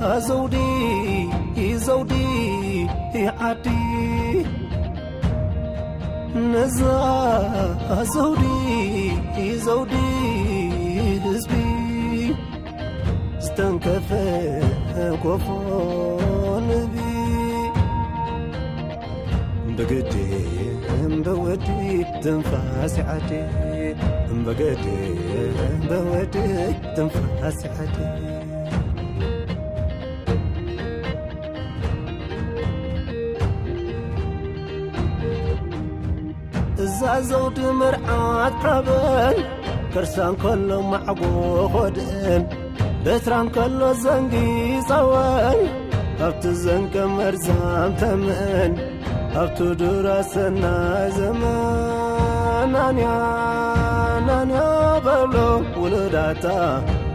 ኣዘውዲ ዘውዲ ዓዲ ነዛ ኣዘውዲ ዘውዲ ህዝቢ ዝተንከፈ ኮፎ ንህቢ ብግዲ እምበወዲ ትንፋስ ዓዲ እምበገዲ እምበወዲ ትንፋስ ዓዲ እዛ ዘውዲ መርዓት ሓበን ከርሳን ከሎ ማዕጎ ኾድእን በትራን ከሎ ዘንጊ ጸወን ኣብቲ ዘንገ መርዛም ተመን ኣብቲ ዱራ ሰናይ ዘመን ናንያ ናንያ በሎ ውሉዳታ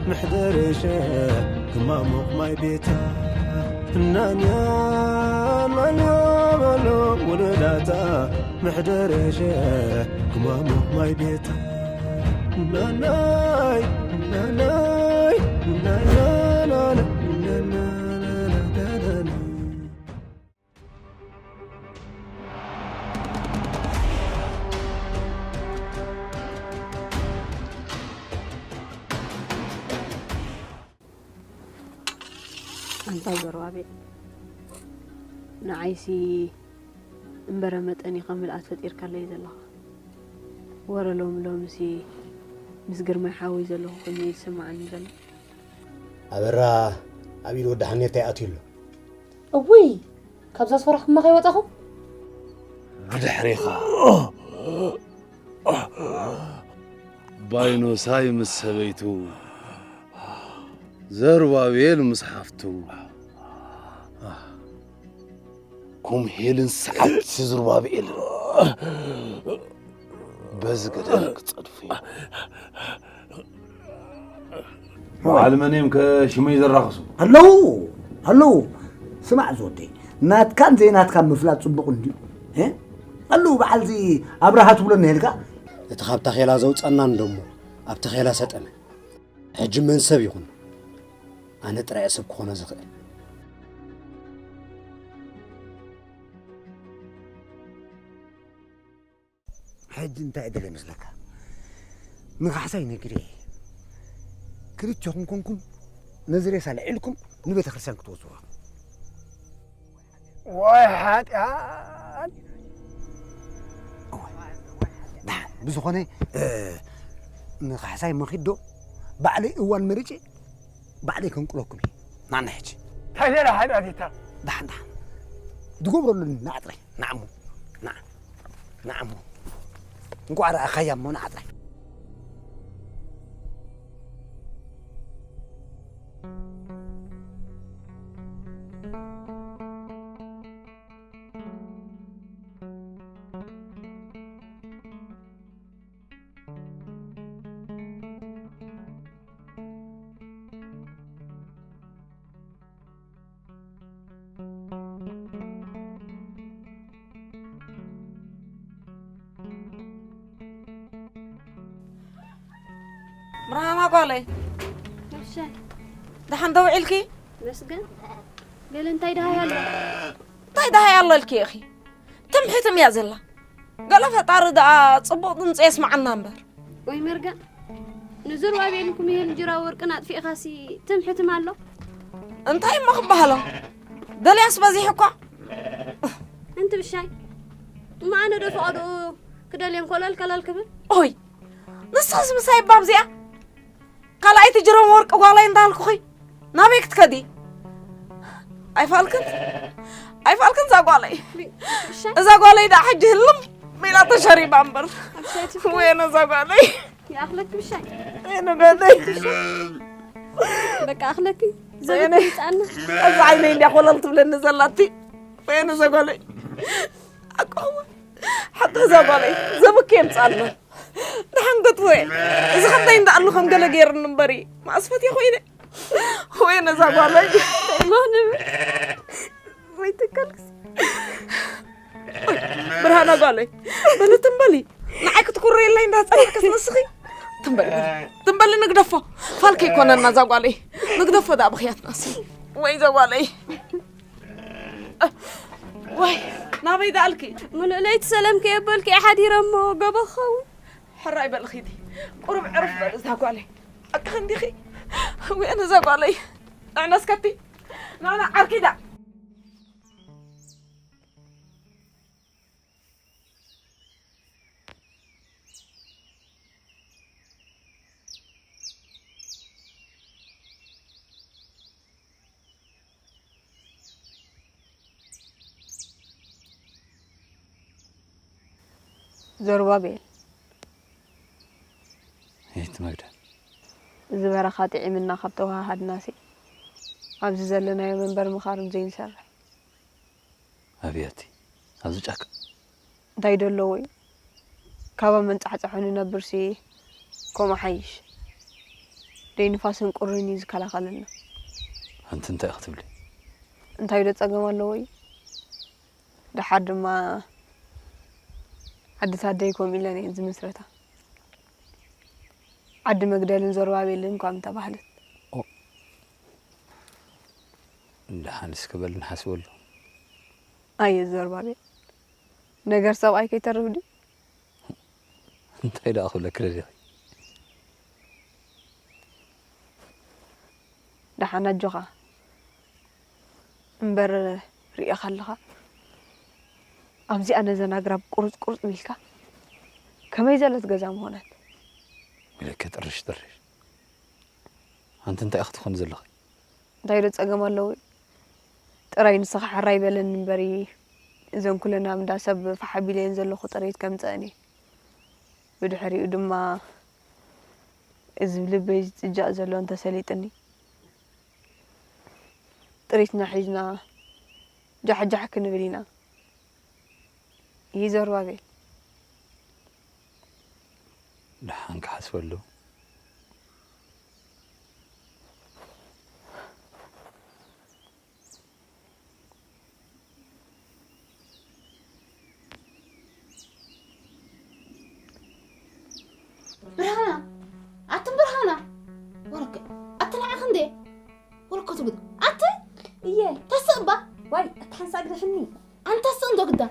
ምሕደርሸ ክማሙቕ ማይ ቤታ ናንያ ናንያ በሎ ውሉዳታ ምሕደርሸ ክማሙቕ ማይ ቤታ ናናይ ናናይ ናናናና ኣንታ ዘሩባቤል፣ ንዓይሲ እምበረ መጠን ኢኻ ምልኣት ፈጢርካለይ ዘለኻ። ወረ ሎሚ ሎምሲ ምስ ግርማይ ሓወይ ዘለኹ ኮይኑ እዩ ዝስምዓኒ ዘሎ። ኣበራ ኣብ ኢድ ወዲ ሓኔታይ ኣትዩ ኣሎ። እውይ ካብዛ ዝፈራሕኩማ ከይወፃኹም ብድሕሪኻ ባይኖሳይ ምስ ሰበይቱ ዘሩባቤል ምስ ሓፍቱ ኮምሄልን ሰዓብቲ ዘሩባቤልን በዚ ገደል ክጸድፉ እዮም። በዓል መን እዮም ከ ሽመይ ዘራኽሱ? ኣለዉ ኣለዉ ስማዕ ዝወደይ ናትካን ዘይናትካን ምፍላጥ ጽቡቕ እንድዩ እ ኣለዉ በዓል እዚ ኣብርሃ ትብሎ ነሄልካ እቲ ካብ ታኼላ ዘውጸና እንደሞ ኣብ ታኼላ ሰጠመ ሕጂ መን ሰብ ይኹን ኣነ ጥራይ ሰብ ክኾኖ ዝኽእል ሕጂ እንታይ እገለ ይመስለካ ንኻሕሳይ ነጊረ ክልቴኹም ኮንኩም ነዚ ሬሳ ልዒልኩም ንቤተ ክርስቲያን ክትወስድዎ ወይ ሓጢኣት ብዝኾነ ንኻሕሳይ መኺድ ዶ ባዕለይ እዋን መሪጨ ባዕለይ ከንቅለኩም እየ ናና ሕጂ እንታይ ሌላ ሓጢኣት እታ ደሓን ደሓን ዝገብረሉ ንዓጥረይ ንዓሞ ንዓ ንዓሞ እንቋዕ ረኣኻያ እሞ ንዓጥረይ ብርሃና ጓለይ እሺ ደሓን ዶ ውዒልኪ? መስገን ገለ እንታይ ደሃይ ኣሎ? እንታይ ደሃይ ኣሎ ኢልኪ ኢኺ? ትም ሕትም እያ ዘላ። ገለ ፈጣሪ ደኣ ጽቡቕ ድምፂ የስምዓና እምበር። ወይ መርገም ንዝሩባቤል ኩምሄል እንጀራ ወርቅን ኣጥፊእኻሲ ትም ሕትም ኣሎ። እንታይ እሞ ክበሃሎ ደልያስ በዚሑ እኳ። እንቲ ብሻይ እሞ ኣነ ዶ ፈቐድኡ ክደልዮም ኮለል ከለል ክብል? ኦይ ንስኽስ ምሳይ እባ ኣብዚኣ ካልኣይቲ ጅሮም ወርቂ ጓለይ እንዳልኩኺ ናበይ ክትከዲ? ኣይፋልክን ኣይፋልክን እዛ ጓለይ እዛ ጓለይ ደኣ ሕጂ ህልም ኢላ ተሸሪባ እምበር ወየነ እዛ ጓለይ ይኣኽለኪ ብሻይ ወየነ ጓለይ በቃ ኣኽለኪ ዘበነ ይጻና እዛ ዓይነይ እንዲያ ኮለል ትብለኒ ዘላቲ ወየነ እዛ ጓለይ ኣቆዋ ሓቂ እዛ ጓለይ ዘብኪ የምጻልና ንሓንገጥወ እዚ ከምታይ እንዳኣሉ ከም ገለ ገይርኒ እምበሪ ማእስፈት እየ ኮይነ ወይ ነዛ ጓለይ ወይ ትከልክስ ብርሃና ጓለይ በሊ ትንበሊ ንዓይ ክትኩረየለይ እንዳፀናሕከስ ንስኺ ትንበሊ ትንበሊ ንግደፎ ፋልከ ይኮነና እዛ ጓለይ ንግደፎ ዳ ብኽያት ናሲ ወይ ዘጓለይ። ወይ ናበይ ደኣልኪ? ምሉእ ለይቲ ሰላም ከየበልኪ ሓዲረ እሞ ገበ ክኸውን። ሕራይ በል ኺዲ። ቁሩብ ዕርፍ በል እዛ ጓለይ። ኣኪ ክንዲኺ? ወይ ኣነ እዛ ጓለይ። ንዕና እስከቲ። ናና ዓርኪዳ። ዘሩባቤል። ይት መግደ። እዚ በረኻ ጥዒምና ካብ ተወሃሃድናሲ፣ ኣብዚ ዘለናዮ መንበር ምኻርም ዘይንሰርሕ። ኣብያቲ፣ ኣብዚ ጫካ። እንታይ ዶ ኣለዎ እዩ? ካብ ኣብ መንጻሕጻሑ ንነብርሲ ከምኡ ሓይሽ። ደይ ንፋስን ቁርን እዩ ዝከላኸለልና። ኣንቲ እንታይ ክትብሊ? እንታይ ዶ ጸገም ኣለዎ እዩ? ደሓር ድማ ዓድታት ደይ ከምኡ ኢለን እየን ዝምስረታ። ዓዲ መግደልን ዘሩባቤልን እኳ ምተባህለት። ኦ፣ ደሓን እስኪ በል ንሓስበሉ። ኣየ ዘሩባቤል፣ ነገር ሰብኣይ ከይተርፍ ድዩ? እንታይ ደኣ ክብለኪ ደሊኺ? ደሓን ኣጆኻ እምበር፣ ርእኻ ኣለኻ ኣብዚኣ ነዘን ኣግራብ ቁርጽ ቁርጽ ሚልካ ከመይ ዘለት ገዛ ምኾነት? ኢለኪ ጥርሽ ጥርሽ። ኣንቲ እንታይ ኢኺ ትኾኒ ዘለኺ? እንታይ ዶ ጸገም ኣለዎ? ጥራይ ንስኻ ሕራይ በለኒ እምበሪ፣ እዘን ኩለን ኣብ እንዳ ሰብ ፋሕ ኣቢለየን ዘለኹ ጥሪት ከምጽአን እየ። ብድሕሪኡ ድማ እዚ ልበይ ዝጽጃእ ዘሎ እንተሰሊጥኒ፣ ጥሪትና ሒዝና ጃሕጃሕ ክንብል ኢና። ይህ ዘሩባቤል። ደሓን ክሓስበሉ። ብርሃና፣ ኣትን ብርሃና፣ ወረከ፣ ኣትን ዓኽ እንዴ? ወረከ ትጉድ፣ ኣትን እየ። ተስእ እባ። ዋይ፣ ኣታ ሓንሳእ ግደፍኒ። ኣንታ ስእ እንዶ ግዳ።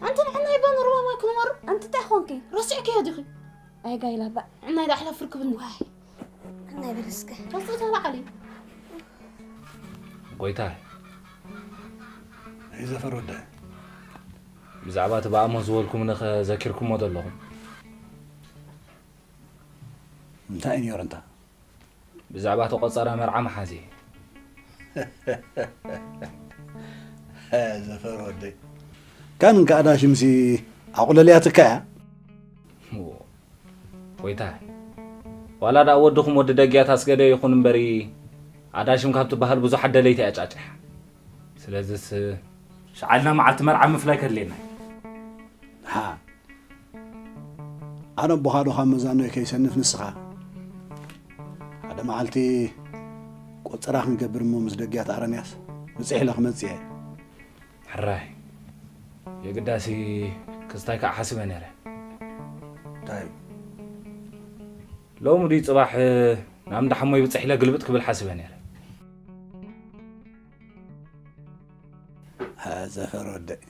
ኣንቲ ንዕና ይባን ሩባ ማይ ክንመሩ። ኣንቲ እንታይ ኾንኪ? ረሲዕክዮ ዲኺ? ኣይ ጋይላ ባ። ዕናይ ዳሕላ ፍርክብኒ። ዋይ። ዕናይ በል እስከ። ተስእ ተባዓሊ። ጎይታይ። ኣይ ዘፈር ወደ። ብዛዕባ እቲ ብኣሞ ዝበልኩምኒ ኸ ዘኪርኩሞ ዶ ኣለኹም? እንታይ እዩ ነይሩ እንታ? ብዛዕባ ተቖጸራ መርዓ መሓዚ። ዘፈር ወደይ። ካን እንካ ኣዳሽምሲ ኣቑለልያትካ እያ? እዎ። ጎይታይ። ዋላ ደኣ ወድኹም ወዲ ደግያት ኣስገደ ይኹን እምበሪ፣ ኣዳሽም ካብ ትበሃል ብዙሓት ደለይቲ እያ ጫጭሓ። ስለዝስ፣ ሸዓልና መዓልቲ መርዓ ምፍላይ ከድልየና እዩ። ደሓን። ኣነ ኣቦኻ ዶ ካብ መዛኖይ ከይሰንፍ ንስኻ? ሓደ መዓልቲ ቆጸራ ክንገብር እሞ ምስ ደግያት ኣረንያስ ብጽሕ ኢለ ክመጽእ እየ። ሕራይ። የግዳሲ ክስታይ ከኣ ሓሲበ ነይረ። እንታይ? ሎሚ ድዩ ጽባሕ ናብ እንዳ ሓሞይ ብጽሕ ኢለ ግልብጥ ክብል ሓሲበ ነይረ። ዘፈር ወደይ።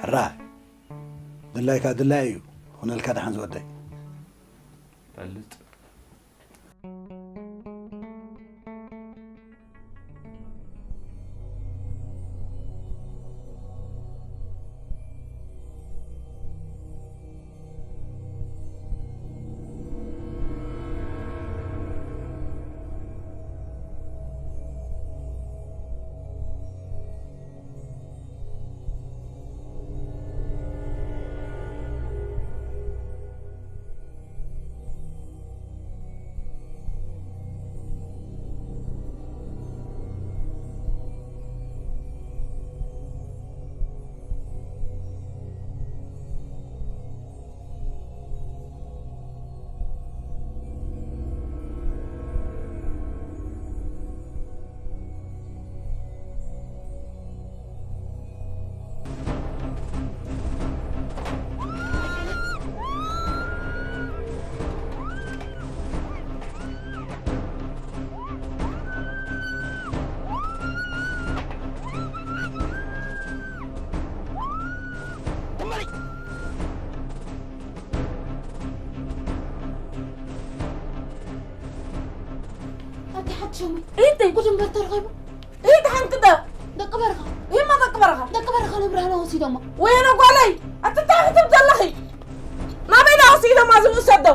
ሕራይ። ድላይካ ድላይ እዩ። ኹነልካ ደሓን ዝወደይ። ፈልጥ። ሓትሸሙ። እህተይ። ጉድ እምበር ተረኺቡ። እህት ሓንቲ ዶ? ደቂ በረኻ። እማ ደቂ በረኻ። ደቂ በረኻ ንብርሃና ወሲዶማ። ወየነ ጓለይ፣ ኣቲ እንታይ ክትብ ዘለኺ? ናበይ ዳ ወሲዶማ ዝምሰዶ?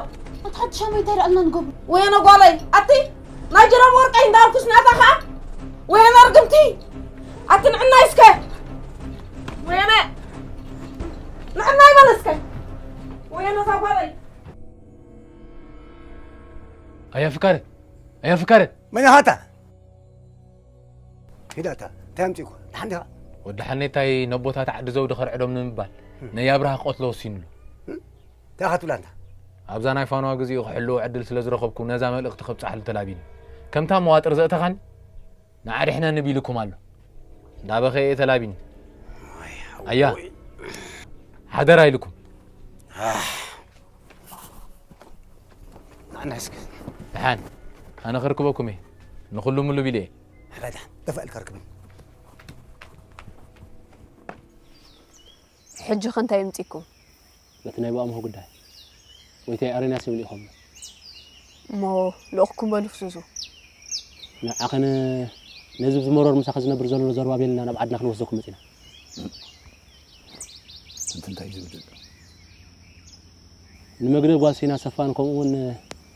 ኣቲ ሓትሸሙ እንታይ ደኣልና ንገብሩ? ወየነ ጓለይ፣ ኣቲ ናይ ጀረብ ወርቀይ እንዳልኩስ ናታ ኸዓ? ወየነ ርግምቲ፣ ኣቲ ንዕናይ እስከ። ወየነ፣ ንዕናይ በል እስከ። ወየነ እዛ ጓለይ። ኣያ ፍካረ፣ ኣያ ፍካረ። መን ኢኻ ኣታ? ሂድ ኣታ፣ እንታይ ኣምጺእኩ? ደሓን ዲኻ? ወዲ ሓኔታይ ነቦታት ዓዲ ዘውዲ ከርዕዶም ንምባል ነይ ኣብርሃ ክቐትሎ ወሲኑ ኣሎ። እንታይ ኢኻ ትብላ ኣንታ? ኣብዛ ናይ ፋንዋ ግዜኡ ክሕልዎ ዕድል ስለ ዝረኸብኩ ነዛ መልእኽቲ ከብጽሓሉ ተላቢኒ። ከምታ መዋጥር ዘእተኻኒ ንዓድሕነኒ ቢልኩም ኣሎ። እንዳበኸየ እየ ተላቢኒ። ኣያ፣ ሓደራ ኢልኩም። ንዓና እስኪ። ደሓን፣ ኣነ ከርክበኩም እየ። ንኹሉ ምሉእ ኢለ እየ። ሕራይ ደሓን፣ ደፋእ ኢልካ ርክበኒ። ሕጂ ኸ እንታይ ይምጺኩም? በቲ ናይ ብኣምሆ ጉዳይ ወይታይ ኣረንያስ ይብሉ ኢኹም። እሞ ልኡኽኩም በሉ ፍሱሱ። ንዓኸነ ነዚ ብዝመረር ምሳኸ ዝነብር ዘሎ ዘሩባቤልና ናብ ዓድና ክንወስደኩም መጺና። እንት እንታይ እዩ ዝብል ዘሎ? ንመግደ ጓል ሲና ሰፋን ከምኡ እውን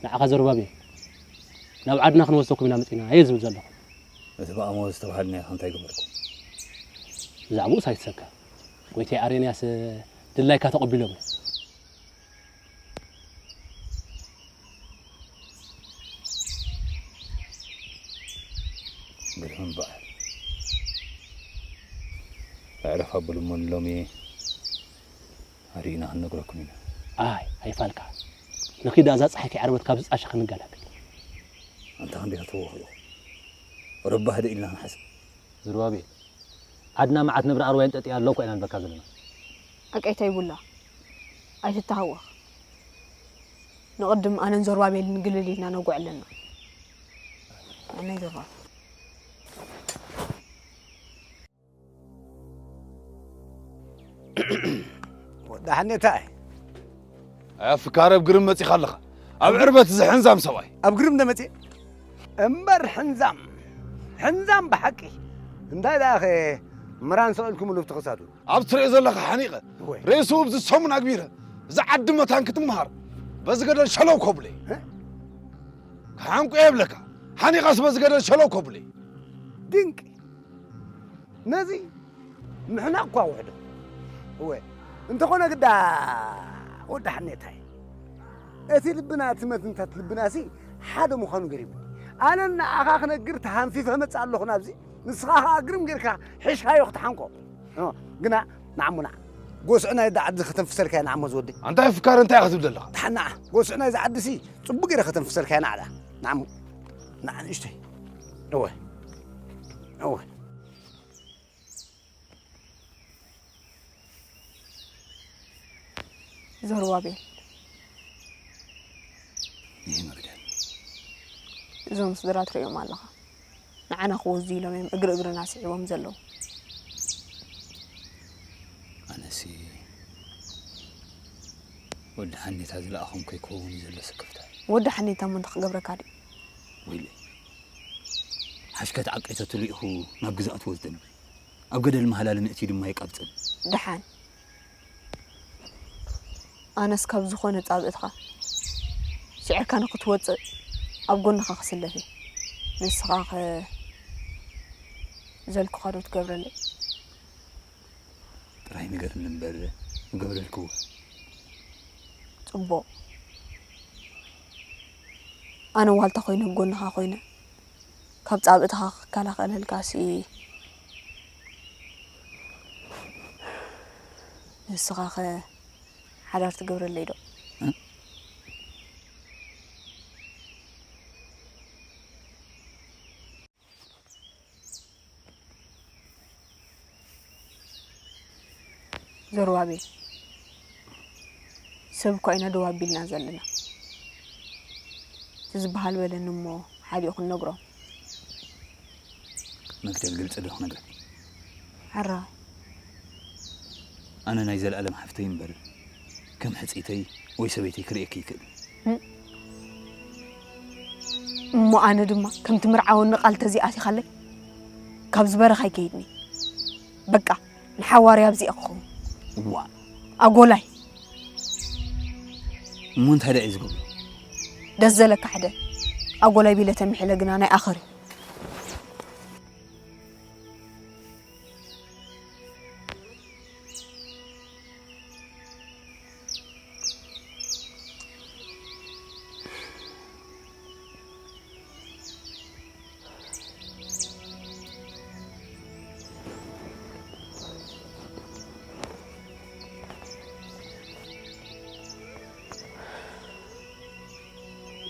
ንዓኻ ዘሩባቤል ናብ ዓድና ክንወስደኩም ኢና መጺና እየ ዝብል ዘለኹ። እቲ ብኣሞ ዝተባሃልና ኢኻ እንታይ ገበርኩም? ብዛዕባኡስ ኣይትሰከፍ። ጎይታይ ኣሬንያስ ድላይካ ተቐቢሎም እዮም። ግርም በዓል። ኣዕረፍ ኣበሉ እሞ ንሎሚ ኣርእዩና ክንነግረኩም ኢና። ኣይ ኣይፋልካ። ንኺድ እዛ ፀሓይ ከይዓረበት ካብዚ ፃሻ ክንገላገል። ኣንታ ክንደይ ከተወኽኡ? ረባህ ዶ ኢልና ንሓስብ? ዝሩባቤል፣ ዓድና መዓት ነብሪ ኣርዋይ ኣንጠጢያ ኣሎ እኮ ኢና ንበካ ዘለና። ኣቀይታ ይቡላ ኣይትተሃወኽ። ንቕድም ኣነን ዘሩባቤልን ግልል ኢልና ነጉዕ ኣለና። ኣነይ ዘሩባቤል። ወዲ ሓኔታይ። ኣፍካረ ኣብ ግርም መጺኻ ኣለኻ። ኣብ ዕርበት እዚ ሕንዛም ሰብኣይ። ኣብ ግርም ዶ መጺእ? እምበር ሕንዛም። ሕንዛም ብሓቂ። እንታይ ደኣ ኸ ምራን ሰቐልኩምሉ ኣብቲ ክሳዱ? ኣብ ትሪኦ ዘለኻ ሓኒቐ። ወይ። ሬስኡ ኣብዚ ሰሙን ኣግቢረ። እዚ ዓዲ መታን ክትምሃር። በዚ ገደል ሸለው ኮብለ። እ? ክሓንቁ የብለካ። ሓኒቐስ በዚ ገደል ሸለው ኮብለ። ድንቂ። ነዚ ምሕናቕ እኳ ውሕዶ። እወ፣ እንተኾነ ግዳ ወዲ ሓኔታይ፣ እቲ ልብና፣ እቲ መትንታት ልብናሲ ሓደ ምዃኑ ገሪሙኒ። ኣነ ንዓኻ ክነግር ተሃንፊፈ መጽእ ኣለኹ ናብዚ። ንስኻ ኸኣ ግርም ጌርካ ሒዝካዮ ክትሓንቆ። እ፣ ግና ንዓሙና፣ ጎስዕናይ ዳ ዓዲ ከተንፍሰልካ እያ ንዓሞ ዝወደይ። ኣንታ ፍካር እንታይ ኢኻ ትብል ዘለኻ? ደሓን ንዓ፣ ጎስዕናይ ዝዓድሲ ጽቡቕ ጌረ ከተንፍሰልካ እያ ንዓዳ። ንዓሙ፣ ንዓ ንእሽተይ። እወ፣ እወ። ዘሩባቤል። ይህ መግደል። እዞም ስድራ ትርእዮም ኣለኻ። ንዓና ክወዙ ኢሎም እዮም እግሪ እግርና ስዒቦም ዘለዉ። ኣነሲ ወዲ ሓኔታ ዝለኣኹም ከይከውን እዩ ዘሎ ስክፍታ። ወዲ ሓኔታ እሞ እንታይ ክገብረካ ድዩ? ወይለይ። ሓሽከት ዓቀይተቱ ልኢኹ ናብ ግዛእቱ ወስደኒ። ኣብ ገደል መሃላል ምእቲ ድማ ይቀብጽን። ደሓን። ኣነስ ካብ ዝኾነ ጻብእትኻ ስዒርካ ንኽትወጽእ ኣብ ጎንኻ ክስለፍ እየ። ንስኻ ኸ ዘልኩኻ ዶ ትገብረለይ? ጥራይ ንገርኒ እምበር ምገብረልክዎ። ጽቡቕ። ኣነ ዋልታ ኮይነ ኣብ ጎንኻ ኮይነ ካብ ጻብእትኻ ክከላኸለልካሲ ንስኻኸ ሓዳር ትገብረለይ ዶ? ዘሩባቤል፣ ሰብ እኳ ኢና ደው ኣቢልና ዘለና። እቲ ዝበሃል በለኒ እሞ ሓዲኡ ክንነግሮም። መግደል ግልጺ ዶ ክነግረኪ? ሕራይ። ኣነ ናይ ዘለኣለም ሓፍተይ እምበር ከም ሕጽይተይ ወይ ሰበይተይ ክርእየኪ ይክእል። እም? እሞ ኣነ ድማ ከምቲ ምርዓወኒ ቃል ተዚኣቲኻለይ፣ ካብዚ በረኻ ኣይከይድኒ። በቃ፣ ንሓዋርያ ኣብዚኣ ክኸውን። እዋ። ኣጎላይ። እሞ እንታይ ደኣ እዩ ዝገብሮ? ደስ ዘለካ ሕደ። ኣጎላይ ቢለ ተምሕለ ግና ናይ ኣኸር እዩ።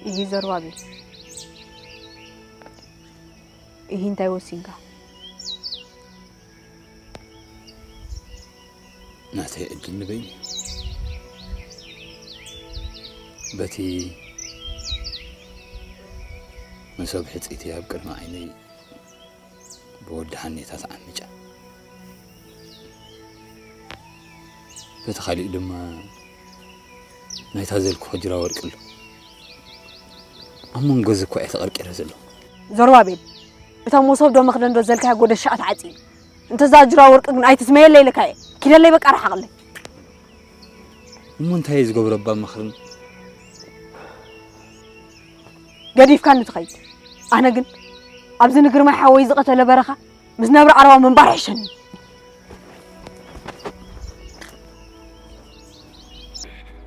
ይሂ ዘሩባቤል፣ ይሂ እንታይ ወሲንካ? ናተይ ዕድል ንበይኑ እዩ። በቲ መሶብ ሕጽይቲ ኣብ ቅድሚ ዓይነይ ብወዲ ሓኔታ ተዓሚጫ። በቲ ካሊእ ድማ ናይታ ዘልክኾ ጅራ ወርቂ ኣሎ። ኣብ መንጎ እዚ እኮ እየ ተቐርቂረ ዘለኹ። ዘሩባቤል፣ እታ መሶብ ዶ መኽደን ዶ ዘልካያ ጎደሻኣ ተዓጽዩ። እንተ እዛ ጅራ ወርቂ ግን ኣይትስመየለይ ኢለካ እየ። ኪደለይ በቃ ርሓቕለይ። እሞ እንታይ እየ ዝገብሮ እባ መኽርን? ገዲፍካኒ ትኸይድ። ኣነ ግን ኣብዚ ንግርማይ ሓወይ ዝቐተለ በረኻ ምስ ነብሪ ዓረባ ምንባር ይሕሸኒ።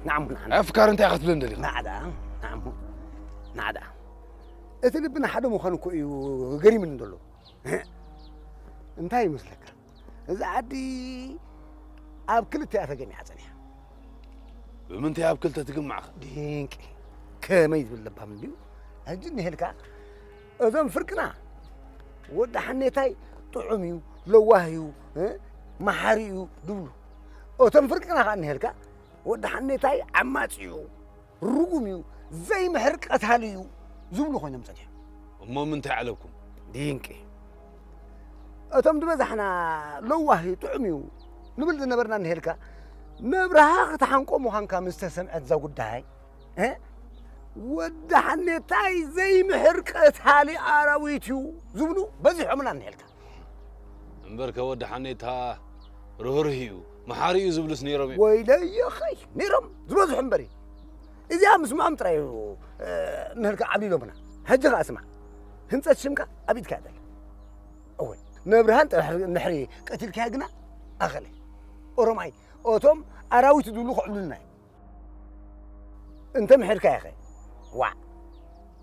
ንዓም ንዓም። ኣፍካር እንታይ ክትብለኒ ደሊኻ? ናዕዳ፣ ንዓም፣ ናዕዳ። እቲ ልቢ ንሓደ ምዃኑ እኮ እዩ ገሪምኒ ዘሎ። እንታይ ይመስለካ? እዛ ዓዲ ኣብ ክልተ እያ ተገሚዓ ጸኒሓ። ብምንታይ ኣብ ክልተ ትግማዕ? ድንቂ። ከመይ ዝብል ለባም እንድዩ። ሕጂ እንሄልካ፣ እዞም ፍርቅና፣ ወዲ ሓኔታይ ጥዑም እዩ፣ ለዋህ እዩ፣ እ፣ መሓሪ እዩ ድብሉ። እቶም ፍርቅና ከኣ እንሄልካ፣ ወዲ ሓኔታይ ዓማጺ እዩ፣ ርጉም እዩ፣ ዘይምሕር ቀታሊ እዩ ዝብሉ ኮይኖም ጸኒሖም። እሞ ምንታይ ዓለብኩም? ድንቂ። እቶም ዝበዛሕና ለዋህ እዩ፣ ጥዑም እዩ ንብል ዝነበርና እንሄልካ፣ ነብርሃ ክትሓንቆ ምዃንካ ምስ ተሰምዐት እዛ ጉዳይ፣ እ? ወዲ ሓኔታይ ዘይምሕር ቀታሊ ኣራዊት እዩ ዝብሉ በዚሖምና እንሄልካ። እምበርከ ወዲ ሓኔታ ርህሩህ እዩ፣ መሓሪ እዩ ዝብሉስ ነይሮም እዮም። ወይለየኸይ፣ ነይሮም ዝበዝሑ እምበሪ። እዚኣ ምስምዖም ጥራይ እዩ፣ እ፣ ንህልካ ዓብሊሎምና። ሕጂ ኸኣ ስማዕ፣ ህንጸት ሽምካ ኣብ ኢድካ እያ ዘላ። እወ፣ ነብርሃን ጥራሕ እንድሕሪ ቀቲልካያ ግና ኣኸለ። ኦሮማይ፣ እቶም ኣራዊት ዝብሉ ክዕብሉልና እዮም። እንተ ምሒርካዮ ኸ? ዋዕ።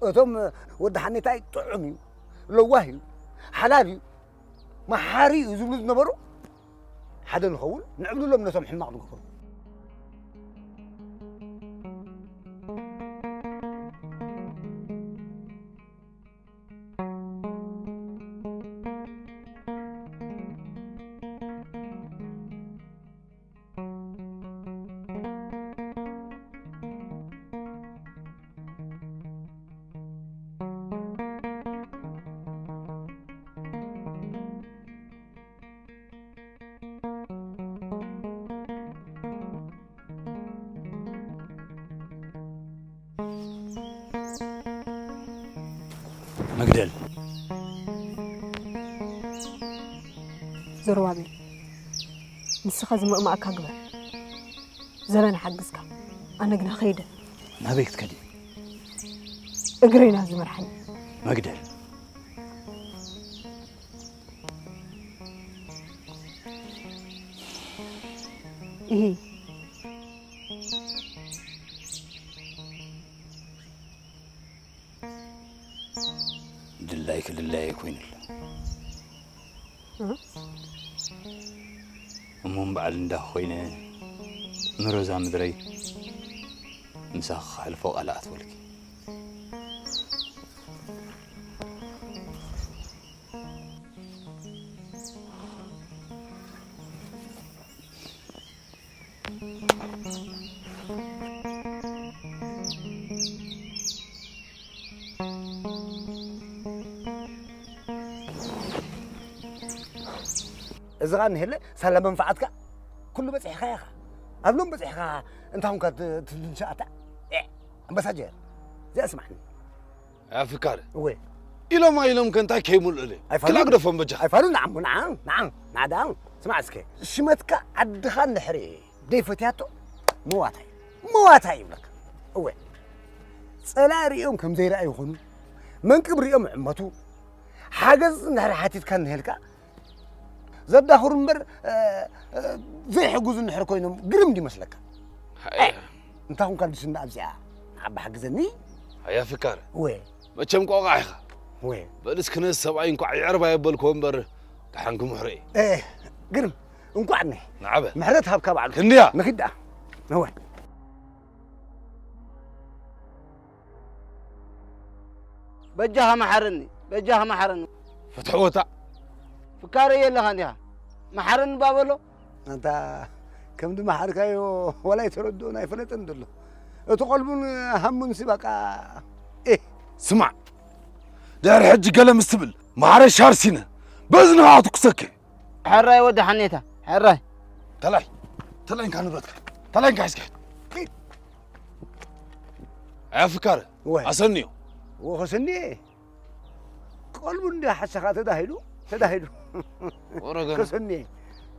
እቶም ወዲ ሓኔታይ ጥዑም እዩ፣ ለዋህ እዩ፣ ሓላል እዩ፣ መሓሪ እዩ ዝብሉ ዝነበሩ ሓደ ንኸውን፣ ንዕብልሎም ነቶም ሕማቕ ንገብሮም። መግደል። ዘሩባቤል፣ ንስኻ ዝምእማእካ ግበር። ዘበን ሓግዝካ፣ ኣነ ግና ኸይደ። ናበይ ክትከዲ? እግረይ ናብ ዝመርሓኒ። መግደል። ኢሂ። ድላይኪ ድላየይ ኮይኑ ኣሎ። እህ? እሞ እምበዓል እንዳ ኮይነ ምሮዛ ምድረይ ምሳኺ ከሕልፎ ቃል ኣትወልኪ። እዚ ኸኣ እንሄለ ሳላ መንፈዓትካ ኩሉ በጺሕካ ኢኻ። ኣብ ሎም በጺሕካ እንታ ኹንካ ት-፣ ትድንሻ ኣታ። ኤ፣ ኣምባሳጀር፣ እዚኣ ስማዕኒ። ኣፍካር እወ። ኢሎም ኣይሎም ከ እንታይ ከይምልእሉ? ኣይፋሉን። ክላ ግደፎም በጃ። ኣይፋሉን፣ ንዓም፣ ንዓም፣ ንዓም፣ ናዕዳም። ስማዕ እስከ፣ ሽመትካ ዓድኻ እንድሕሪ ደይፈትያቶ መዋታይ፣ መዋታይ ይብለካ። እወ። ጸላኢ ሪኦም ከም ዘይረኣዩ ይኾኑ። መንቅብ ሪኦም ይዕመቱ። ሓገዝ እንድሕሪ ሓቲትካ እንሄልካ፣ ዘዳኽሩ እምበር፣ እ፣ እ፣ ዘይሕግዙ እንድሕር ኮይኖም ግርም ድዩ መስለካ? ሃየ። እንታይ ኹንካ ድስና ኣብዚኣ ንዓባ ሓግዘኒ? ሃያ ፍካር። ወ። መቸም ቆቓ ኢኻ። ወ። በል እስኪ ነዚ ሰብኣይ እንኳዕ ይዕርባ የበልክዎ እምበር፣ ደሓን ክምሕሮ እየ። እ፣ ግርም፣ እንኳዕ እኒ። ንዓበ። ምሕረት ሃብካ ባዕሉ። ክንድያ። ንኺድ ደኣ። እወ። በጃኻ መሓረኒ፣ በጃኻ መሓረኒ። ፍትሕዎ እታ። ፍካረይ የለኻን ዲኻ? መሓረኒ እባ በሎ። ኣንታ ከም ድመሓርካዮ ዋላ ኣይተረድኦን ኣይፈለጠን ዘሎ። እቲ ቆልቡን ሃሙን ሲ በቃ፣ ኤህ። ስማዕ፣ ድሕሪ ሕጂ ገለ ምስ ትብል፣ ማዕረ ሻርሲነ በዝንኻ ክትኩሰኪ። ሕራይ ወዲ ሓኔታ፣ ሕራይ። ተላይ፣ ተላይ እንካ ንብረትካ፣ ተላይ እንካ ሒዝካ ሂድ። ኣያ ፍካረ፣ ወይ። ኣሰንዮ። ወኸሰንየ። ቆልቡ እንደ ሓሰኻ ተዳሂሉ፣ ተዳሂሉ። ወረገና። ከሰንየ።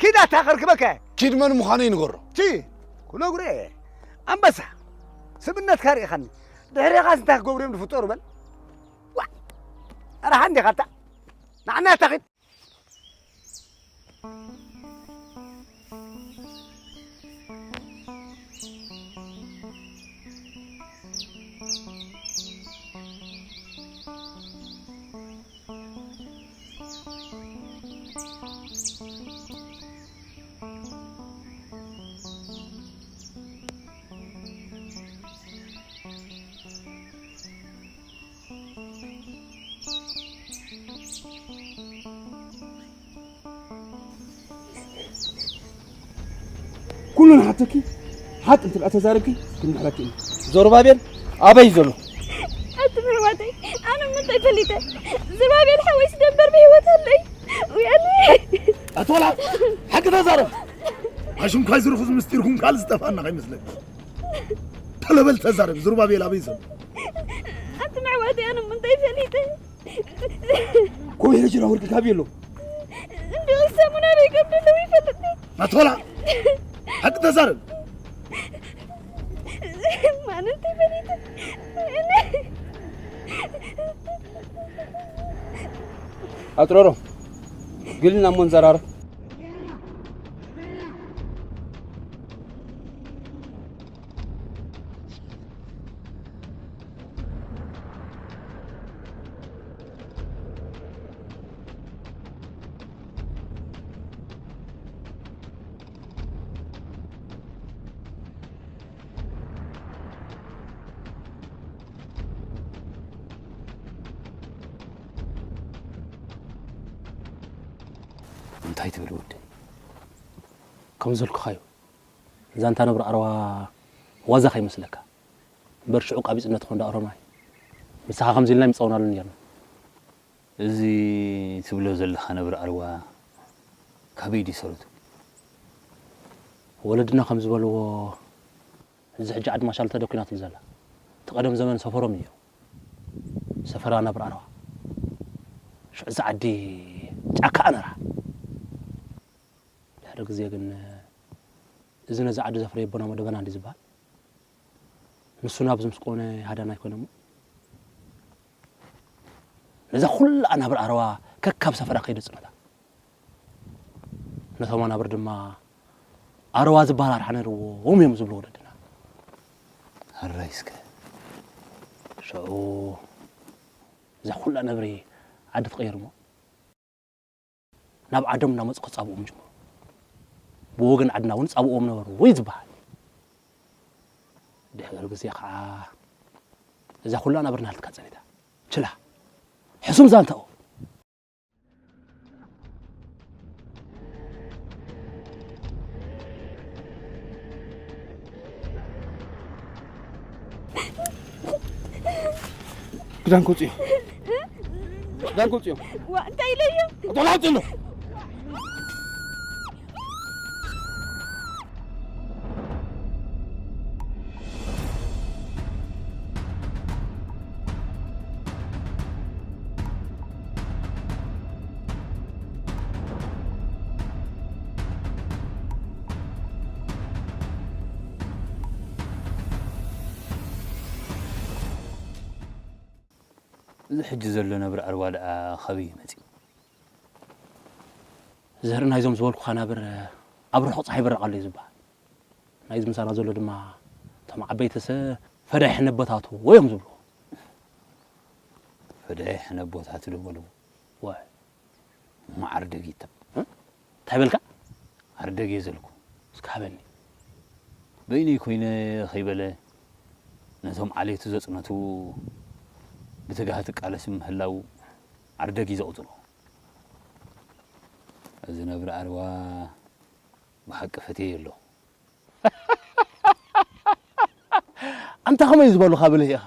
ኪድ ኣታ ከርክበካ። ኪድ መን ምዃነይ ንገሮ። ቺ፣ ክነግሮ እየ። ኣንበሳ፣ ስብነትካ ርኢኻኒ። ድሕሬኻስ እንታይ ክገብሩ እዮም ዝፍጠሩ በል። ዋ፣ ኣረ ሓንዴኻ ኣታ። ንዓና ኣታ ኺድ። ኩሉ ንሓተኪ፣ ሓቂ እንተ ደኣ ተዛረብኪ፣ ክንምሕረኪ ኢና። ዘሩባቤል ኣበይ ዘሎ? ኣቲ ምሕዋተይ፣ ኣነ ምንታይ ፈሊጠ? ዘሩባቤል ሓወይስ ደንበር ብህይወት ኣለይ? ውያኒ! ኣቶ ወላ፣ ሓቂ ተዛረብ። ኣሽንኳይ ዝርኹስ ምስጢርኩም ካልእ ዝጠፍኣና ከይመስለኪ። ተለበል ተዛረብ፣ ዘሩባቤል ኣበይ ዘሎ? ኣቲ ምሕዋተይ፣ ኣነ ምንታይ ፈሊጠ? ኮይ ሕጂ ናብ ወርቂ ካበይ ኣሎ? እንዲ ሰሙን ኣበይ ከም ዘለዉ ይፈልጥ። ኣቶ ወላ፣ ሓቂ ተዛረብ። ማን እንታይ ፈሊጠ? ኣጥረሮ፣ ግልና እሞ ንዘራረብ። እንታይ ትብል ወዲ? ከም ዘልኩኻዮ፣ እዛ እንታ ነብሪ ኣረዋ ዋዛ ከይመስለካ። እምበር ሽዑ ቃቢጽነት ኾን ዳ ኦሮማይ። ምሳኻ ከምዚ ኢልና ይምጻውናሉ ነርና። እዚ ትብሎ ዘለኻ ነብሪ ኣረዋ ካበይ ድዩ ሰረቱ? ወለድና ከም ዝበልዎ፣ እዚ ሕጂ ዓዲ ማሻል ተደኲናትሉ ዘላ። እቲ ቀደም ዘመን ሰፈሮም እዩ። ሰፈራ ነብሪ ኣረዋ። ሽዑ እዛ ዓዲ ጫካ ነራ። ድሕሪ ግዜ ግን፣ እዚ ነዚ ዓዲ ዘፍረየ ኣቦና እሞ ደበና እንዲ ዝበሃል። ንሱ ናብዚ ምስ ቆነ ሃዳና ኣይኮነ እሞ። ነዛ ኩላ ኣናብር ኣረዋ ከካብ ሰፈራ ከይደጽነታ። ነቶም ኣናብር ድማ ኣረዋ ዝበሃል ኣርሓ ነይርዎም እዮም ዝብሉ ወለድና። ሕራይ እስከ። ሽዑ እዛ ኩላ ነብሪ ዓዲ ትቐይር እሞ። ናብ ዓዶም እናመጹ ከጻብኡም ጀመሩ። ብወገን ዓድና እውን ጻብኡዎም ነበሩ ወይ ዝበሃል። ድሕሪ ግዜ ኸዓ እዛ ኩላ ናብርና ሃልትካ ጸኒታ። ችላ። ሕሱም ዛንታኡ። ክዳን ከውፅዮ። ክዳን ከውፅዮ። ዋ፣ እንታይ ኢለዮ? ኣቶ ላውፅሎ። እዚ ሕጂ ዘሎ ነብሪ ዕርባ ደኣ ኸበይ እዩ መጺኡ? ዘርኢ ናይዞም ዝበልኩኻ ነብር ኣብ ርሑቕ ጸሓይ ይበርቕ ኣሎ እዩ ዝበሃል። ናይዚ ምሳና ዘሎ ድማ እቶም ዓበይትስ ፈዳይ ሕነ ኣቦታቱ እዮም ዝብልዎ። ፈዳይ ሕነ ኣቦታቱ ዶ በልዎ? ዋይ። እሞ ዓርደጊት። እ? እንታይ በልካ? ዓርደግ እየ ዘልኩ። እስኪ ሃበኒ። በይነይ ኮይነ ከይበለ ነቶም ዓሌቱ ዘጽነቱ ብትግሃት ቃለሲ ምህላው ዓርደግ እዩ ዘቑጽሮ። እዚ ነብሪ ዓርባ ብሓቂ ፈትየዮ ኣለኹ። ኣንታ ከመይ ዝበሉኻ ብልህ ኢኻ?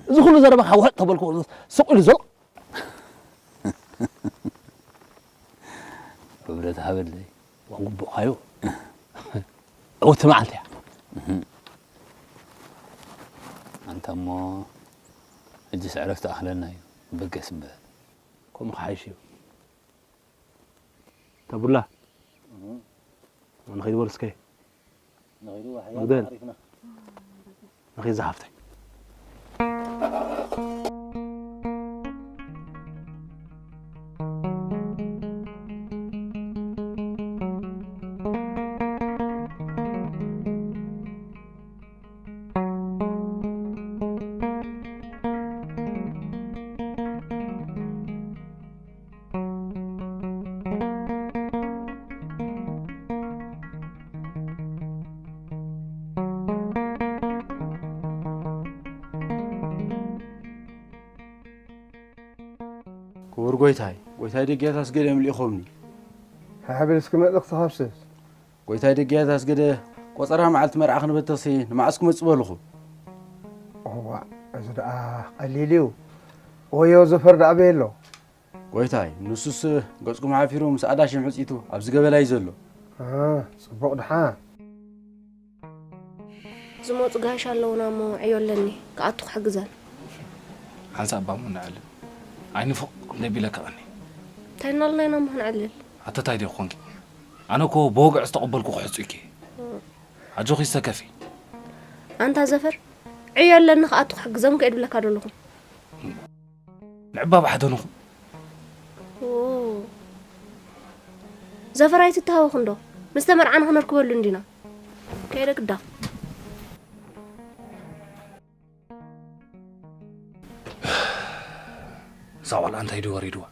እዚ ኩሉ ዘረባኻ ውሕጥ ተበልኩ ስቕ ኢሉ ዘሎ። ክብረት ሃበለይ። ግቡእካዩ። ዕውቲ መዓልቲ እያ። ኣንታ እሞ ሕጅስ ዕረፍቲ ኣኽለና እዩ። በገስ እምበር። ከምኡ ክሓይሽ እዩ። ተቡላ። ንኸይድ በል እስከ። ንኸይድ ወሓያ መግደል። ዓሪፍና። ንኸይድ ዝሓፍተይ። ክቡር ጎይታይ፣ ጎይታይ ደጊያት ኣስገደ ምልኢኾምኒ። ሓብል እስኪ መልእኽቲ ካብስስ። ጎይታይ ደጊያት ኣስገደ፣ ቆጸራ መዓልቲ መርዓ ክንበተኽሲ ንመዓስ ክመጽእ በልኹ? እዋ፣ እዚ ደኣ ቀሊል እዩ። ወዮ ዘፈር ደኣ በየ ኣሎ። ጎይታይ፣ ንሱስ ገጽኩም ሓፊሩ ምስ ኣዳሽም ሕጺቱ ኣብዚ ገበላ እዩ ዘሎ። አ፣ ጽቡቕ ደሓን። ዝመጹ ጋሻ ኣለውና እሞ ዕዮ ኣለኒ፣ ክኣቱ ክሕግዘን። ሓንሳእ እባ እሞ ንዕልል። ዓይኒ ፎቕ እንደ ቢለካ ቀኒ። እንታይ እናልና ኢና እሞ ክንዕልል? ኣተታይ ዲኹ ኮንኪ? ኣነ እኮ ብወግዒ ዝተቐበልኩ ክሕጹ እኪ። ኣጆኺ ዝተከፊ። ኣንታ ዘፈር፣ ዕዮ ኣለኒ ክኣቱ ክሕግዘም ከይድ ብለካ ደለኹ። ንዕባ ብሓደንኹም። ኦ። ዘፈር ኣይትተሃወኽ እንዶ። ምስ ተመርዓና ክነርክበሉ እንዲና። ከይደ ግዳ። እዛ ቆልዓ እንታይ ድዩ ወሪድዋ?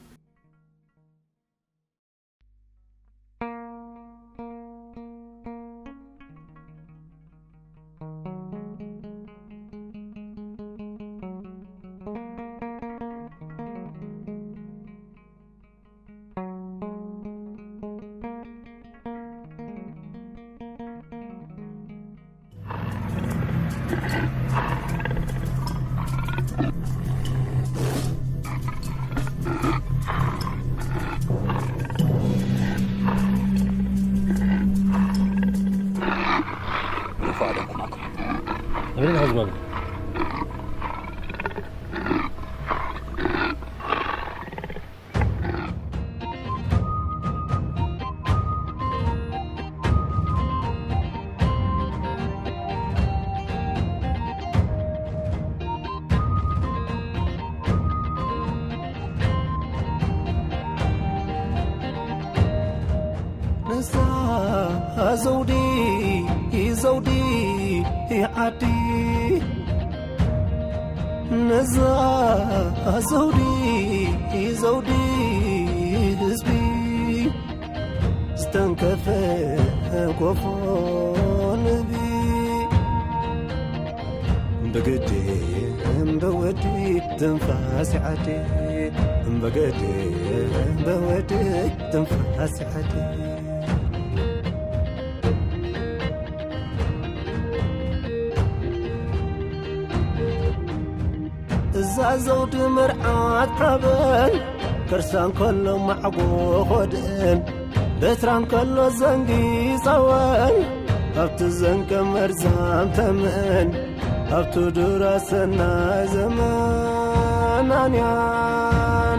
ንፉዓት ደኩም ኣኩም። ንብረት ሓዝማሉ። ነዛ ዘውዲ ዘውዲ ዓዲ፣ ነዛ ዘውዲ ዘውዲ ህዝቢ፣ ዝተንከፈ ኮፎ ንቢ፣ ብግዲ እምበወዲ ትንፋስ ዓዲ፣ ብግዲ እምበወዲ ትንፋስ ዓዲ። እዛ ዘውዲ መርዓት ሓበን፣ ከርሳ እንከሎ ማዕጎ ኾድእን፣ በትራ እንከሎ ዘንጊ ጸወን፣ ኣብቲ ዘንቀ መርዛም ተመን፣ ኣብቲ ዱራ ሰናይ ዘመን። ናንያ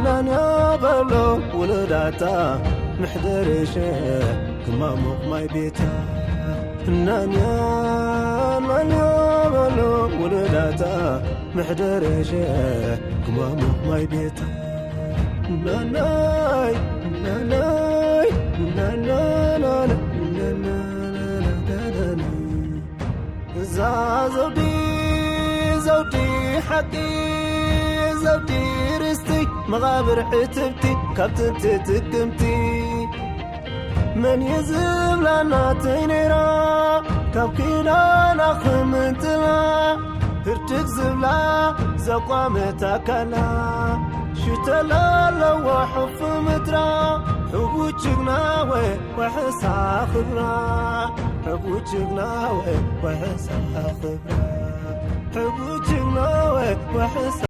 ናንያ በሎ ውሉዳታ ምሕደርሸ ክማሙቕ ማይ ቤታ። ናንያ ናንያ ሎ ውሉዳታ መሕደረ ሸ ክማሙቕ ማይ ቤታ ናናይ ናናይ ናናናና እዛ ዘውዲ ዘውዲ ሓቂ ዘውዲ ርስቲ መቓብር ዕትብቲ ካብ ጥንቲ ጥቅምቲ መን እዩ ዝብላ ናተይ ነይራ ካብ ኪዳና ክምንጥላ ህርድግ ዝብላ ዘቋመት ኣካላ ሽተላ ኣለዋ ሕፉ ምድራ ሕቡ ጅግና ወይ ወሕሳ ክብራ ሕቡ ጅግና ወይ ወሕሳ ክብራ ሕቡ ጅግና ወይ ወሕሳ